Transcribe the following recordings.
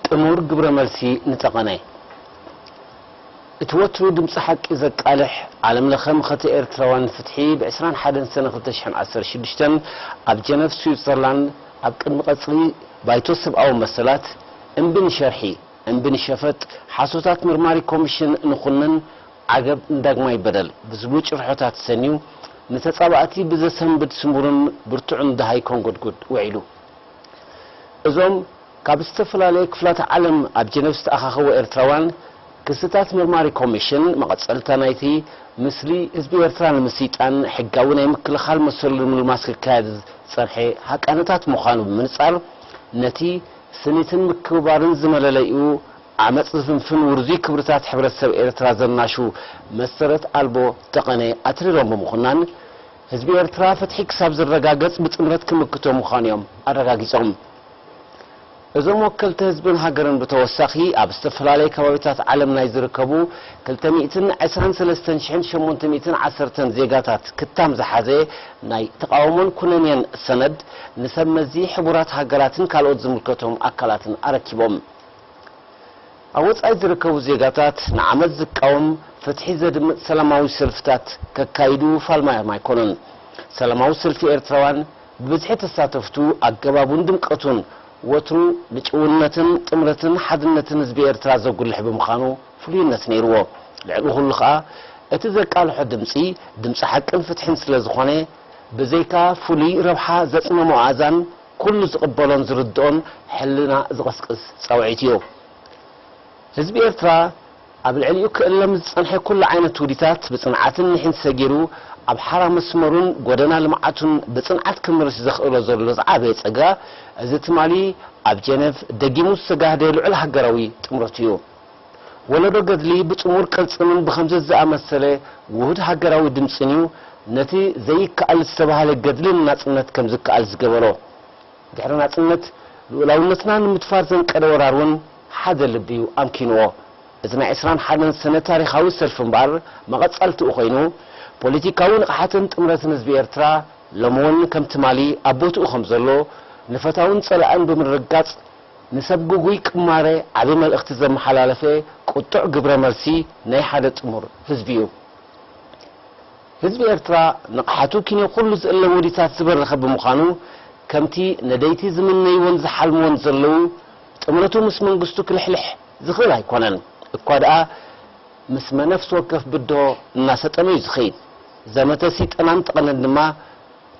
ጥሙር ግብረ መልሲ ንጠቐነ። እቲ ወትሩ ድምፂ ሓቂ ዘቃልሕ ዓለም ለኸ መኸተ ኤርትራውያን ፍትሒ ብ ዕስራን ሓደን ሰነ ክልተ ሽሕን ዓሰርተ ሽዱሽተን ኣብ ጀነቭ ስዊትዘርላንድ ኣብ ቅድሚ ቀፅሪ ባይቶ ሰብኣዊ መሰላት እምቢ ንሸርሒ እምቢ ንሸፈጥ ሓሶታት መርማሪ ኮሚሽን ንኹንን ዓገብ ንዳግማይ በደል ብዝብሉ ጭርሖታት ሰንዩ ንተፃባእቲ ብዘሰንብድ ስሙርን ብርቱዕን ደሃይ ኮንጎድጉድ ውዒሉ። እዞም ካብ ዝተፈላለየ ክፍላተ ዓለም ኣብ ጀነቭ ዝተኣኻኸቡ ኤርትራውያን ክስታት መርማሪ ኮሚሽን መቐጸልታ ናይቲ ምስሊ ህዝቢ ኤርትራ ንምስይጣን ሕጋዊ ናይ ምክልኻል መሰሉ ንምልማስ ክካየድ ዝጸንሐ ሃቃነታት ምዃኑ ብምንጻር ነቲ ስኒትን ምክብባርን ዝመለለይኡ ዓመጽ ዝፍንፍን ውርዙይ ክብርታት ሕብረተሰብ ኤርትራ ዘናሹ መሰረት ኣልቦ ጠቐነ ኣትሪሮም ብምኹናን ህዝቢ ኤርትራ ፍትሒ ክሳብ ዝረጋገጽ ብጥምረት ክምክቶ ምዃኑ እዮም ኣረጋጊጾም። እዞም ወከልቲ ህዝብን ሃገርን ብተወሳኺ ኣብ ዝተፈላለዩ ከባቢታት ዓለም ናይ ዝርከቡ ክልተ ሚእትን ዕስራን ሰለስተን ሽሕን ሸሞንተ ሚእትን ዓሰርተን ዜጋታት ክታም ዝሓዘ ናይ ተቓውሞን ኩነኔን ሰነድ ንሰብ መዚ ሕቡራት ሃገራትን ካልኦት ዝምልከቶም ኣካላትን ኣረኪቦም። ኣብ ወጻኢ ዝርከቡ ዜጋታት ንዓመጽ ዝቃወም ፍትሒ ዘድምጽ ሰላማዊ ሰልፍታት ከካይዱ ፋልማዮም ኣይኮኑን። ሰላማዊ ሰልፊ ኤርትራውያን ብብዝሒ ተሳተፍቱ ኣገባቡን ድምቀቱን ወትሩ ንጭውነትን ጥምረትን ሓድነትን ህዝቢ ኤርትራ ዘጉልሕ ብምዃኑ ፍሉይነት ነይርዎ። ልዕሊ ኩሉ ኸኣ እቲ ዘቃልሖ ድምጺ ድምጺ ሓቅን ፍትሕን ስለ ዝኾነ ብዘይካ ፍሉይ ረብሓ ዘጽመሞ ኣእዛን ኩሉ ዝቕበሎን ዝርድኦን ሕልና ዝቐስቅስ ጻውዒት እዩ። ህዝቢ ኤርትራ ኣብ ልዕሊኡ ክእለም ዝጸንሐ ኩሉ ዓይነት ውዲታት ብጽንዓትን ኒሕን ሰጊሩ ኣብ ሓራ መስመሩን ጎደና ልምዓቱን ብጽንዓት ክምርሽ ዘኽእሎ ዘሎ ዝዓበየ ጸጋ እዚ ትማሊ ኣብ ጀነቭ ደጊሙ ዝተጋህደ ልዑል ሃገራዊ ጥምረቱ እዩ። ወለዶ ገድሊ ብጽሙር ቅርጽምን ብኸምዚ ዝኣመሰለ ውሁድ ሃገራዊ ድምጽን እዩ ነቲ ዘይከኣል ዝተባህለ ገድልን ናጽነት ከም ዝከኣል ዝገበሮ። ድሕሪ ናጽነት ልኡላውነትና ንምድፋር ዘንቀደ ወራር እውን ሓደ ልቢ እዩ ኣምኪንዎ። እዚ ናይ ዕስራን ሓደን ሰነ ታሪኻዊ ሰልፊ እምበኣር መቐጻልትኡ ኮይኑ ፖለቲካዊ ንቕሓትን ጥምረትን ህዝቢ ኤርትራ ሎሚ እውን ከም ትማሊ ኣብ ቦትኡ ከም ዘሎ ንፈታውን ጸላእን ብምርግጋጽ ንሰብ ግጉይ ቅማረ ዓቢ መልእኽቲ ዘመሓላለፈ ቁጡዕ ግብረ መልሲ ናይ ሓደ ጥሙር ህዝቢ እዩ። ህዝቢ ኤርትራ ንቕሓቱ ኪኖ ኩሉ ዝእለ ውዲታት ዝበረኸ ብምዃኑ ከምቲ ነደይቲ ዝምነይዎን ዝሓልምዎን ዘለዉ ጥምረቱ ምስ መንግስቱ ክልሕልሕ ዝኽእል ኣይኮነን። እኳ ደኣ ምስ መነፍስ ወከፍ ብድሆ እናሰጠመ እዩ ዝኸይድ። ዘመተ ሲጠናን ጠቐነን ድማ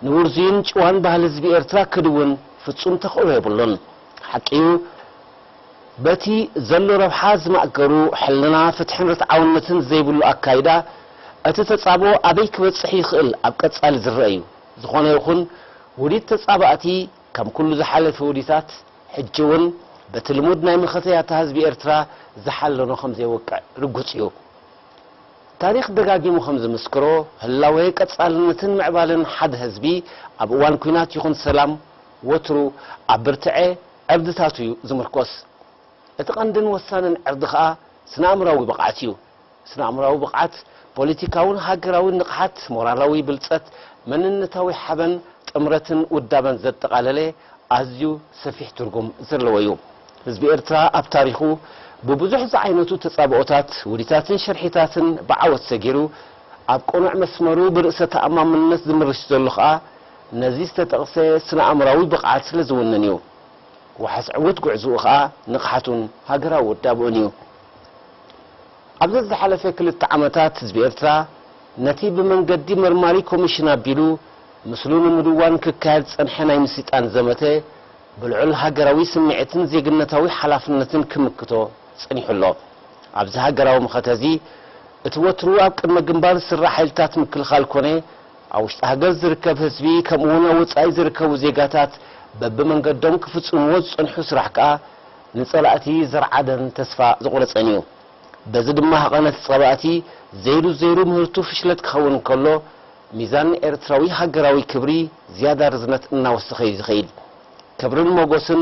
ንውርዙይን ጭዋን ባህሊ ህዝቢ ኤርትራ ክድውን ፍጹም ተኽእሎ የብሉን። ሓቂ እዩ፣ በቲ ዘሎ ረብሓ ዝማእገሩ ሕልና፣ ፍትሕን ርትዓውነትን ዘይብሉ ኣካይዳ፣ እቲ ተጻብኦ ኣበይ ክበጽሕ ይኽእል ኣብ ቀጻሊ ዝረአ እዩ። ዝኾነ ይኹን ውዲት ተጻባእቲ ከም ኩሉ ዝሓለፈ ውዲታት ሕጂ እውን በቲ ልሙድ ናይ መኸተያታ ህዝቢ ኤርትራ ዝሓለኖ ከም ዘይወቅዕ ርጉጽ እዩ። ታሪኽ ደጋጊሙ ከም ዝምስክሮ ህላወ ቀጻልነትን ምዕባለን ሓደ ህዝቢ ኣብ እዋን ኲናት ይኹን ሰላም ወትሩ ኣብ ብርትዐ ዕርድታቱ እዩ ዝምርኮስ። እቲ ቀንድን ወሳንን ዕርዲ ኸኣ ስነ-ኣእምራዊ ብቕዓት እዩ። ስነ-ኣእምራዊ ብቕዓት ፖለቲካውን ሃገራውን ንቕሓት፣ ሞራላዊ ብልጸት፣ መንነታዊ ሓበን፣ ጥምረትን ውዳበን ዘጠቓለለ ኣዝዩ ሰፊሕ ትርጉም ዘለዎ እዩ። ህዝቢ ኤርትራ ኣብ ታሪኹ ብብዙሕ ዝዓይነቱ ተጻብኦታት፣ ውዲታትን ሸርሒታትን ብዓወት ሰጊሩ ኣብ ቅኑዕ መስመሩ ብርእሰ ተኣማምነት ዝምርሽ ዘሎ ኸኣ ነዚ ዝተጠቕሰ ስነ-ኣእምራዊ ብቕዓት ስለ ዝውንን እዩ። ዋሕስ ዕዉት ጉዕዝኡ ኸኣ ንቕሓቱን ሃገራዊ ውዳብኡን እዩ። ኣብዚ ዝሓለፈ ክልተ ዓመታት ህዝቢ ኤርትራ ነቲ ብመንገዲ መርማሪ ኮሚሽን ኣቢሉ ምስሉ ንምድዋን ክካየድ ዝጸንሐ ናይ ምስይጣን ዘመተ ብልዑል ሃገራዊ ስምዒትን ዜግነታዊ ሓላፍነትን ክምክቶ ጸኒሑ ኣሎ። ኣብዚ ሃገራዊ መኸተ እዚ እቲ ወትሩ ኣብ ቅድመ ግንባር ዝስራሕ ሓይልታት ምክልኻል ኮነ ኣብ ውሽጢ ሃገር ዝርከብ ህዝቢ ከምኡ እውን ኣብ ወጻኢ ዝርከቡ ዜጋታት በብመንገዶም ክፍጽምዎ ዝጸንሑ ስራሕ ከኣ ንጸላእቲ ዘርዓደን ተስፋ ዘቑረጸን እዩ። በዚ ድማ ሃቐነት ጸባእቲ ዘይሩ ዘይሩ ምህርቱ ፍሽለት ክኸውን እንከሎ፣ ሚዛን ኤርትራዊ ሃገራዊ ክብሪ ዝያዳ ርዝነት እናወሰኸ እዩ ዝኸይድ። ክብርን ሞጎስን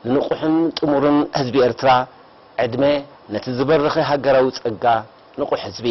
ንንቑሕን ጥሙርን ህዝቢ ኤርትራ፣ ዕድመ ነቲ ዝበረኸ ሃገራዊ ጸጋ ንቑሕ ህዝቢ።